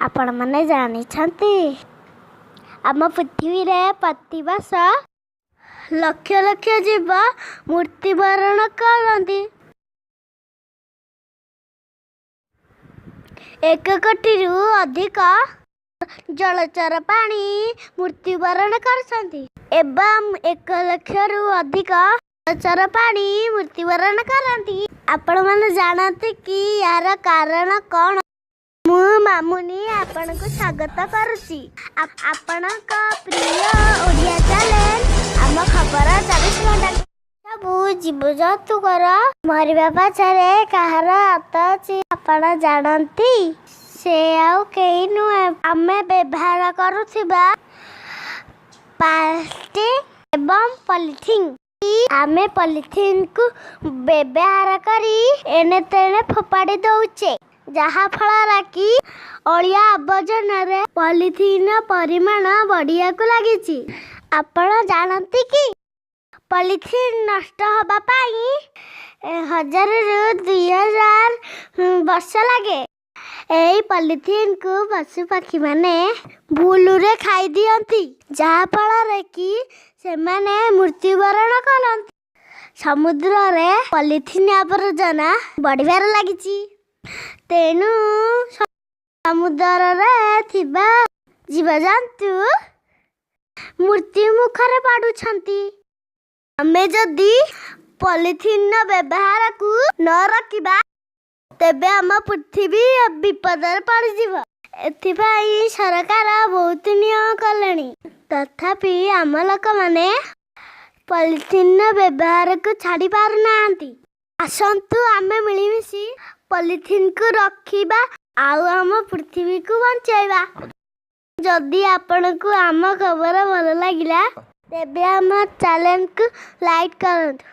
ଆପଣମାନେ ଜାଣିଛନ୍ତି, ଆମ ପୃଥିବୀରେ ପ୍ରତିବର୍ଷ ଲକ୍ଷ ଲକ୍ଷ ଜୀବ ମୃତ୍ୟୁବରଣ କରନ୍ତି। 1 କୋଟିରୁ ଅଧିକ ଜଳଚର ପ୍ରାଣୀ ମୃତ୍ୟୁବରଣ କରୁଛନ୍ତି ଏବଂ 1 ଲକ୍ଷରୁ ଅଧିକ ଜଳଚର ପ୍ରାଣୀ ମୃତ୍ୟୁବରଣ କରନ୍ତି। ଆପଣମାନେ ଜାଣନ୍ତି କି ଏହାର କାରଣ କ'ଣ? ମୁଁ ମାମୁନି ଆପଣଙ୍କୁ ସ୍ୱାଗତ କରୁଛି ଆପଣଙ୍କ ପ୍ରିୟ ଓଡ଼ିଆ ଚ୍ୟାନେଲ ଆମ ଖବର 24 ଘଣ୍ଟା। ସବୁ ଜୀବଜନ୍ତୁଙ୍କର ମରିବା ପଛରେ କାହାର ହାତ ଅଛି, ଆପଣ ଜାଣନ୍ତି? ସେ ଆଉ କେହି ନୁହେଁ, ଆମେ ବ୍ୟବହାର କରୁଥିବା ପ୍ଲାଷ୍ଟିକ ଏବଂ ପଲିଥିନ୍। ଆମେ ପଲିଥିନ୍କୁ ବ୍ୟବହାର କରି ଏଣେ ତେଣେ ଫୋପାଡ଼ି ଦଉଛେ, ଯାହାଫଳରେ କି ଅଳିଆ ଆବର୍ଜନାରେ ପଲିଥିନ୍ର ପରିମାଣ ବଢ଼ିବାକୁ ଲାଗିଛି। ଆପଣ ଜାଣନ୍ତି କି ପଲିଥିନ୍ ନଷ୍ଟ ହେବା ପାଇଁ 1000ରୁ 2000 ବର୍ଷ ଲାଗେ? ଏହି ପଲିଥିନ୍କୁ ପଶୁପକ୍ଷୀମାନେ ଭୁଲରେ ଖାଇଦିଅନ୍ତି, ଯାହାଫଳରେ କି ସେମାନେ ମୃତ୍ୟୁବରଣ କରନ୍ତି। ସମୁଦ୍ରରେ ପଲିଥିନ୍ ଆବର୍ଜନା ବଢ଼ିବାରେ ଲାଗିଛି, ତେଣୁ ସମୁଦ୍ରରେ ଥିବା ଜୀବଜନ୍ତୁ ମୃତ୍ୟୁ ମୁଖରେ ପଡ଼ୁଛନ୍ତି। ଆମେ ଯଦି ପଲିଥିନ୍ର ବ୍ୟବହାରକୁ ନ ରଖିବା, ତେବେ ଆମ ପୃଥିବୀ ବିପଦରେ ପଡ଼ିଯିବ। ଏଥିପାଇଁ ସରକାର ବହୁତ ନିୟମ କଲେଣି, ତଥାପି ଆମ ଲୋକମାନେ ପଲିଥିନ୍ର ବ୍ୟବହାରକୁ ଛାଡ଼ି ପାରୁନାହାନ୍ତି। ଆସନ୍ତୁ, ଆମେ ମିଳିମିଶି ପଲିଥିନ୍କୁ ରଖିବା ଆଉ ଆମ ପୃଥିବୀକୁ ବଞ୍ଚାଇବା। ଯଦି ଆପଣଙ୍କୁ ଆମ ଖବର ଭଲ ଲାଗିଲା, ତେବେ ଆମ ଚ୍ୟାନେଲକୁ ଲାଇକ୍ କରନ୍ତୁ।